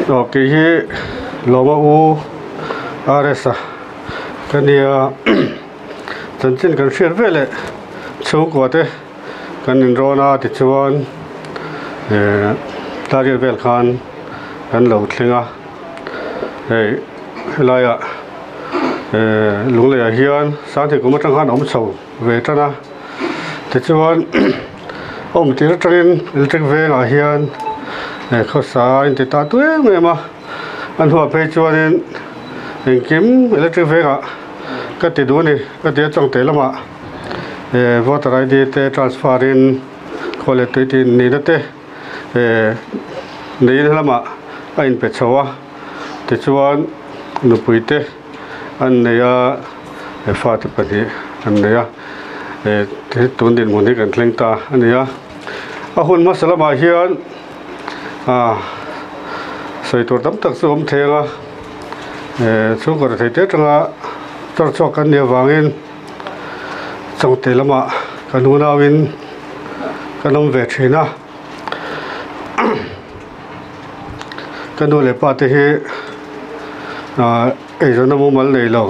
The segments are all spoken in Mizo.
Aw kei hi Lawma U RS a ka nia chanchin kan hriat veleh chhungkua te kan inrawn a tichuan eh tlariat vel khan kan lo thleng a hei helaiah eh lungleiah hian sangthei kum atang khan a awm chho ve tan a tichuan awm tir atangin electric vengah hian eh khawsa a inti ta tu em em a a hnuah phei chuanin engkim electric vengah ka ti duh a ni ka ti a chawngte lamah eh voter id te transfer in khaw leh tui tih nihna te eh neiin lamah a inpe chho a tichuan nupui te an nei a eh fate pahnih an nei a eh tun dinhmun hi kan thleng ta a ni a a hun hmasa lamah hian ah sawi tur tam tak chu a awm thei ang a eh chhungkaw rethei te atanga chawr chhuak kan nih avangin chawngte lamah kan unauin kan awm ve thin a ka nu leh pa te hi ah eizawnna mumal nei lo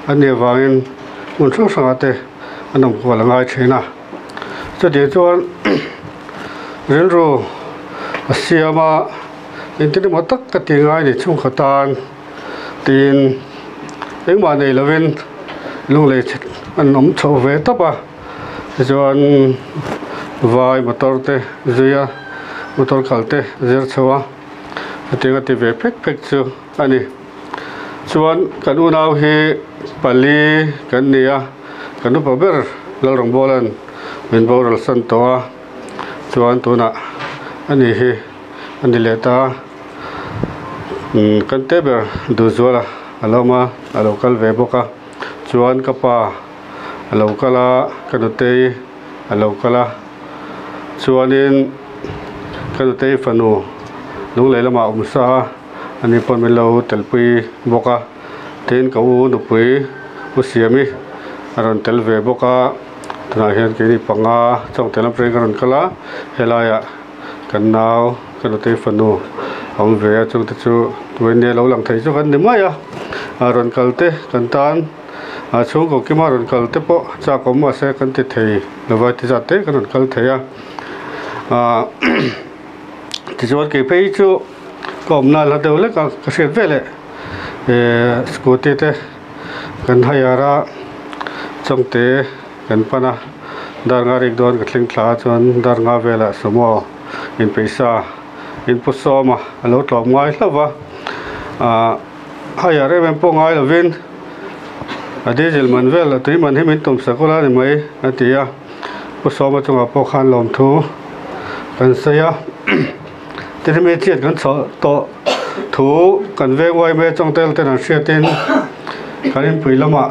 an nih avangin hmun hrang hrangah te an awm kual a ngai thin a chutiang chuan rilru a siam a engtin emaw tak ka ti ngai ni chhungkhaw tan tiin engmah nei lovin lunglei an awm chho ve tawp a tichuan vai motor te zui a motor kal te zir chho a hetiang a ti ve phek phek chu a ni chuan kan unau hi pali kan ni a kan upa ber Lalrawngbawla'n min boral san tawh a chuan tunah ani hi a ni leh ta a umm kan te ber Duhzuala a lo awm a a lo kal ve bawk a chuan ka pa a lo kal a ka nutei a lo kal a chuanin ka nutei fanu lunglei lamah a awm sa a ani pawh min lo telpui bawk a tin ka u nupui u siami a rawn tel ve bawk a tunah hian keini panga chawngte lam pawhin ka rawn kal a helaiah kan nau ka nutei fanu a awm ve a chungte chu tuaine lo lang thei chu kan ni mai a a rawn kal te kan tan. A chhungkaw kima rawn kal te pawh chak awm mahse kan ti thei lova ti zat te kan rawn kal thei a ah tichuan kei phei chu ka awmna hla deuh hlek a ka hriat veleh eh scooty te kan hire a chawngte kan pan a dar nga rik dawn ka thleng thla a chuan dar nga velah sumo inpeihsa inpu sawm a a lo tlawm ngai hlauh va ah. Hire em em pawh ngai lovin a diesel man vel a tui man hi min tum sak ula ni mai a ti a Pu Sawma chungah pawh khan lawmthu kan sawi a tin hemi chiat kan chhoh tawh thu kan veng uai mai a chawngtel ten an hriatin kan inpui lamah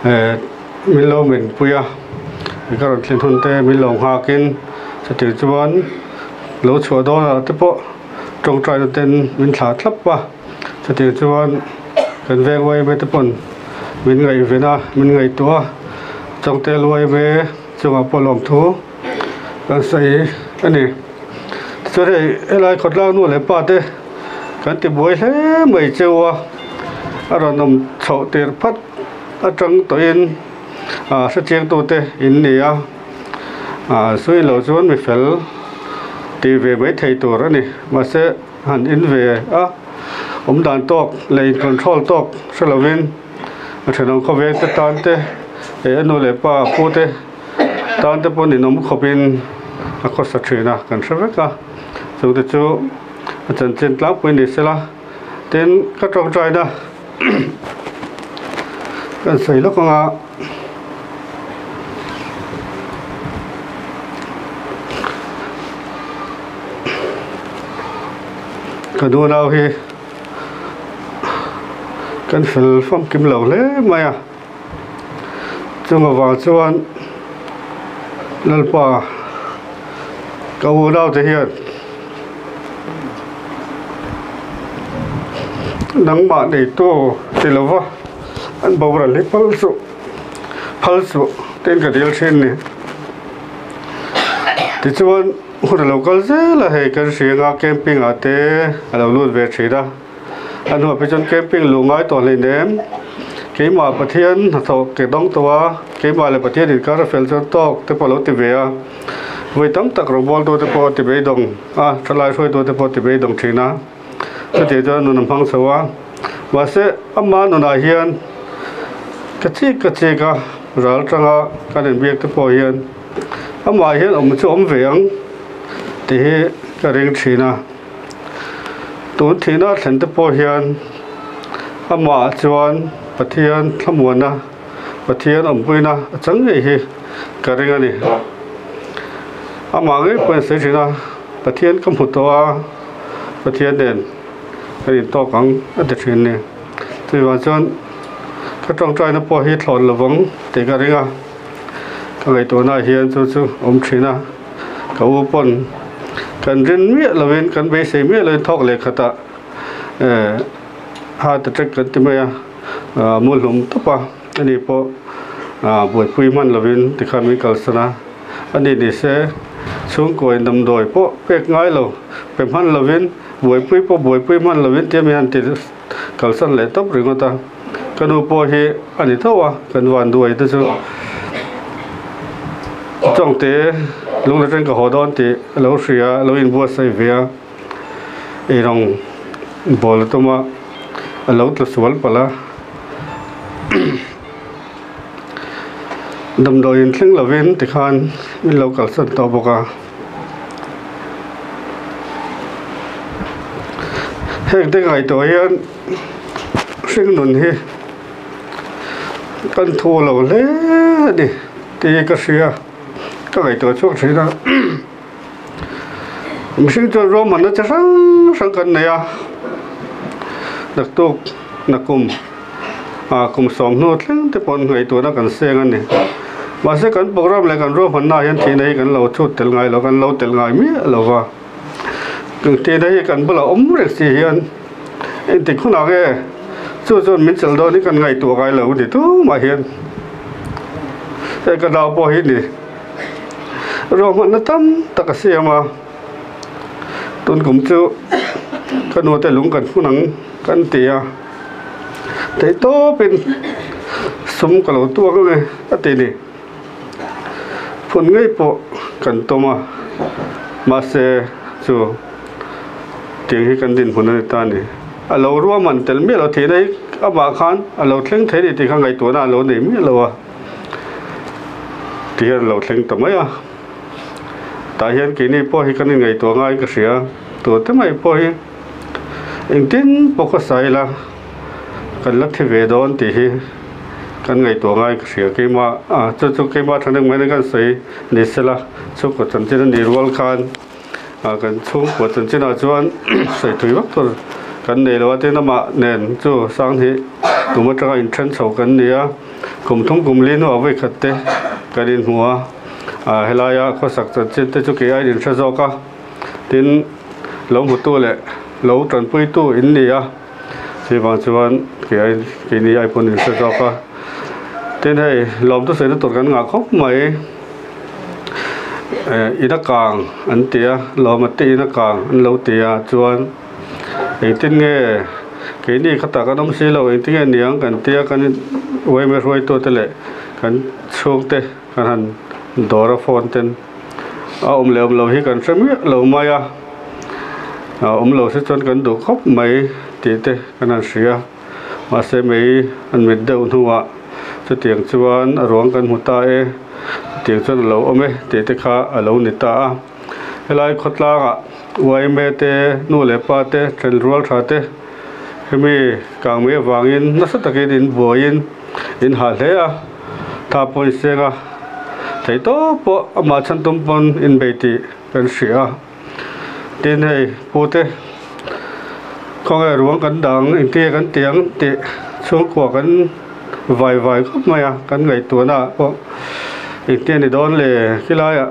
eh min lo menpui a ka rawn thlen hun te min lo nghakin chutiang chuan lo chhuah dawnah te pawh. Tawngtaina ten min thlah thlap a, chutiang chuan kan veng uaime te pawn min ngaihven a, min ngaihtuah a, Chawngtel uaime chungah pawh lawmthu kan sawi a ni. Tichuan hei helai khawtlang nu leh pa te kan ti buai hle mai cheu a, a rawn awm chhoh tir phat atang tawhin ah hrechiangtute in ni a. Ah sawi loh chuan mi fel tih ve mai thei tur a ni mahse han in ve a awm dan tawk leh in control tawk hre lovin a thenawm khawveng te tan te eh a nu leh pa a pu te tan te pawh ninawm khawpin a khawsa thin a kan hre vek a chungte chu a chanchin tlangpui ni sela tin ka tawngtaina kan sawi lawk ang a. Ka nunau hi kan fel famkim lo hle mai a chung avang chuan Lalpa ka unau te hian nangmah neitu ti lova an boral hi phal suh phal suh tiin ka dil thin ni tichuan. Hun a lo kal zel a, hei kan hria anga camping ah te a lo lut ve thin a, a hnuah phei chuan camping luh ngai tawh hleinem, keimah Pathian hnathawh ke dawng tawh a, keimah leh Pathian inkar a fel chuan tawk te pawh a lo ti ve a, vawi tam tak rawngbawltu te pawh a ti beidawng a, thalai hruaitu te pawh a ti beidawng thin a, chutiang chuan nun a hmang chho a, mahse ama nunah hian ka chik ka chik a, ral tanga kan inbiak te pawh hian. Amah hian awm chu awm ve ang tih hi ka ring thin a, tun thihna a thlen te pawh hian amah chuan Pathian thlamuanna, Pathian awmpuina a chang ngei hi ka ring a ni. Amah ngei pawhin a sawi thin a, Pathian ka hmu tawh a, Pathian nen kan intawk ang a ti thin a ni. Chuvang chuan ka tawngtaina pawh hi thlawn lovang tih ka ring a. Ka ngaihtuahna ah hian chu chu awm thin a, ka u pawn kan rin miah lovin kan beisei miah lovin thawk leh khatah eh heart attack kan ti mai a, ah mu hlum tawp a, ani pawh ah buaipui hman lovin tikhan min kalsan a, ani ni se chhungkaw in damdawi pawh pek ngai lo pe hman lovin buaipui pawh buaipui hman lovin tia mi han ti kalsan leh tawp ringawt a. Ka nu pawh hi a ni tho a, kan van duai te chu Chawngte lung atang ka haw dawn tih a lo hria a, a lo inbuatsaih ve a, eirawng bawl a tum a, a lo tla sual palh a, damdawi inthleng lovin tikhan min lo kalsan tawh bawk a. Heng te ngaihtuah hian hring nun hi kan thu lo hle a ni tih hi ka hria ka ngaihtuah chhuak thin a mihring chuan ruahmanna chi hrang hrang kan nei a naktuk nakum ah kum sawmhnu thleng te pawh ngaihtuahna kan seng a ni mahse kan program leh kan ruahmanna ah hian thihna hi kan lo chhut tel ngai lo kan lo tel ngai miah lo va. Tihna hi kan bulah awm reng si hian engtik hunah nge chu chuan min chelh dawn hi kan ngaihtuah ngai lo ni tumah hian hei ka nau pawh hi ni ruahmanna tam tak a siam a tun kum chu ka nu te lung kan hun ang kan ti a theihtawpin sum ka lo tuak ang e a ti ni. Phun ngei pawh kan tawm a, mahse chu tiang hi kan dinhmun a ni ta a ni. A lo ruahman tel miah lo theihna hi amah khan a lo thleng thei a ni tih kha ngaihtuahna a lo nei miah lo a, ti hian a lo thleng ta mai a. Tah hian keini pawh hi kan inngaihtuah ngaiin ka hria, tute mai pawh hi engtin pawh ka sawi ila. Kan la thi ve dawn tih hi kan ngaihtuah ngai ka hria keimah ah chu chu keimah thahnem ngaina kan sawi ni sela chhungkaw chanchin a nih rual khan ah kan chhungkaw chanchin ah chuan sawi thui vak tur kan nei lo a tin amah nen chu Sanghnih kum atanga inthen chho kan ni a kum thum kum li hnuah vawi khat te kan inhmu a ah helaia khawsak chanchin te chu kei aiin inhre zawk a tin lo hmutu leh lo tanpuitu in ni a. Chuvang chuan kei keini ai pawn in hre zawk a tin hei lawm chu sawi na tur kan ngah khawp mai eh in a kang an ti a lawm a te in a kang an lo ti a chuan engtin nge keini khatah kan awm si lo engtin nge niang kan tia kan uaime hruaitu te leh kan chhungte kan han dawr a phone ten a awm leh awm lo hi kan hre miah lo mai a a awm lo se chuan kan duh khawp mai tih te kan han hria mahse mei an mit deuh hnuah chutiang chuan a ruang kan hmu ta e chutiang chuan a lo awm e tih te kha a lo ni ta a helai khawtlangah yma te nu leh pa te then rual tha te hemi kang mai avangin nasa takin in buaiin in hah hle a tha pawh in seng a theih tawp pawh amah chhan tum pawn inbei tih kan hria a tin hei pute khawnge ruang kan dang engtin nge kan ti ang tih chhungkua kan vai vai khawp mai a kan ngaihtuahna ah pawh engtin a ni dawn le khilaiah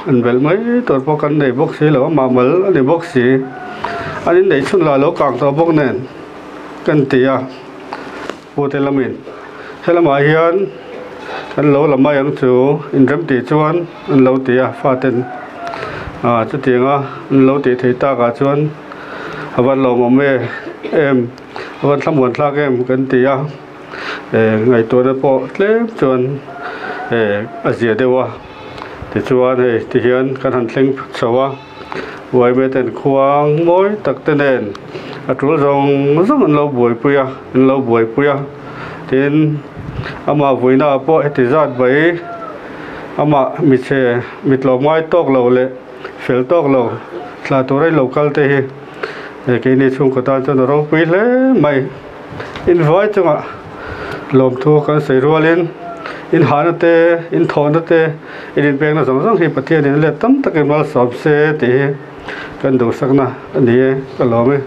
an belh mai tur pawh kan nei bawk si lo a mah mal a ni bawk si an inneih chhun lah lo kang tawh bawk nen kan ti a. Pute lamin helamah hian kan lo la mai ang chu inrem tih chuan an lo ti a faten Ah chutianga an lo tih theih takah chuan a van lawmawm e em a van thlamuan thlak em kan ti a eh ngaihtuahna pawh tlem chuan eh a zia deuh a tichuan hei tihian kan han thleng chho a uaime ten khuang mawi tak te nen a tul zawng zawng an lo buaipui a an lo buaipui a tin amah vuina ah pawh heti zat mai amah michhe mit lo ngai tawk lo leh fel tawk lo thlah tura in lo kal te hi eh keini chhungkaw tan chuan a ropui hle mai invuai chungah lawmthu kan sawi rualin in hahna te in thawhna te in inpekna zawng zawng hi Pathianin a let tam takin malsawm se tih hi kan duhsakna a ni e ka lawm e.